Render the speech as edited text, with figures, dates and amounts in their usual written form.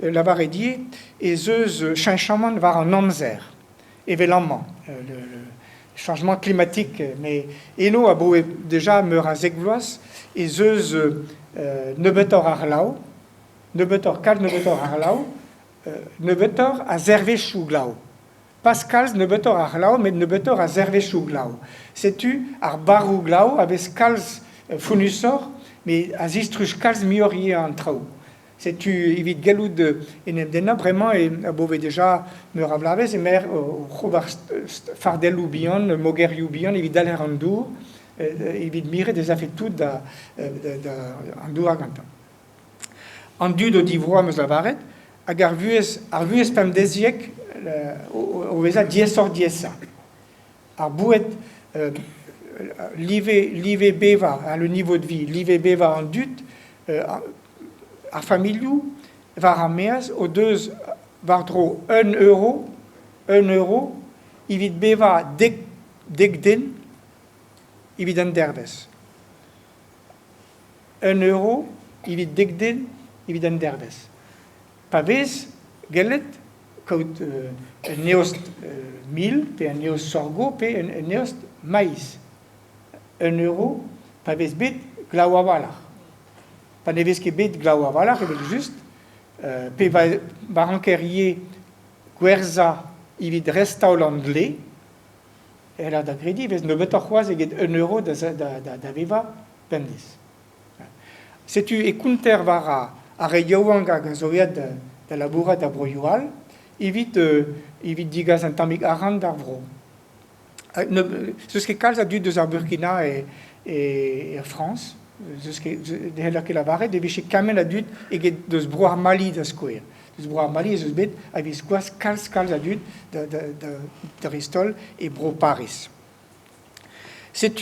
Lavaret ivez ez eus cheñchamant war an amzer, evel amañ, le changement climatique, met eno abaoe deja meur a zek vloaz ez eus nebeutoc'h a glav, nebeutoc'h, kalz nebeutoc'h a glav, nebeutoc'h a zervezhioù glav. Pas kalz nebeutoc'h a glav, met nebeutoc'h a zervezhioù glav. Setu ar barroù glav a vez kalz fonnusoc'h, met a zistruj kalz muioc'h ivez an traoù. Setu evit gallout en em dennañ bremañ e abaoe deja meur a vloavezh emaer oc'h ober fardelloù bihan, mogerioù bihan evit dalc'her an dour, evit miret ez afe tout da, da, an dour gantañ. An dud o divroa 'm eus lavaret, hag ar vuhez, ar vuhez pemdeziek o, o vezañ diaesoc'h-diaesañ. Ar boued, live, live bevañ, hein, le niveau de vie, live bevañ an dud, ar familhoù war ar maez o deus war-dro un euro, un euro evit bevañ dek, dek den evit an dervezh. Un euro evit dek den evit an dervezh. Pa vez gellet kaout un eost mil pe un eost sorgo pe un eost maiz. Un euro pa vez bet glav a-walc'h. Pa ne vez ket bet glav a-walc'h evel-just, pe ma ranker ivez gwerzhañ evit restaol an dle, e c'heller da grediñ e vez nebeutoc'h c'hoazh eget un euro da, da, da, da vevañ bemdez. Setu e konter war ar re yaouank hag a zo aet da labourat da broioù all evit evit degas un tammig arc'hant d'ar vro. N'eus ket kalz a dud eus ar Burkina e, e, er Frañs. N'eus ket, ne c'heller ket lavaret e vije kement a dud eget deus bro ar Mali da skouer. Deus bro ar Mali ez eus bet a-viskoazh kalz kalz a dud da, da, da, dreist-holl e bro Pariz. Setu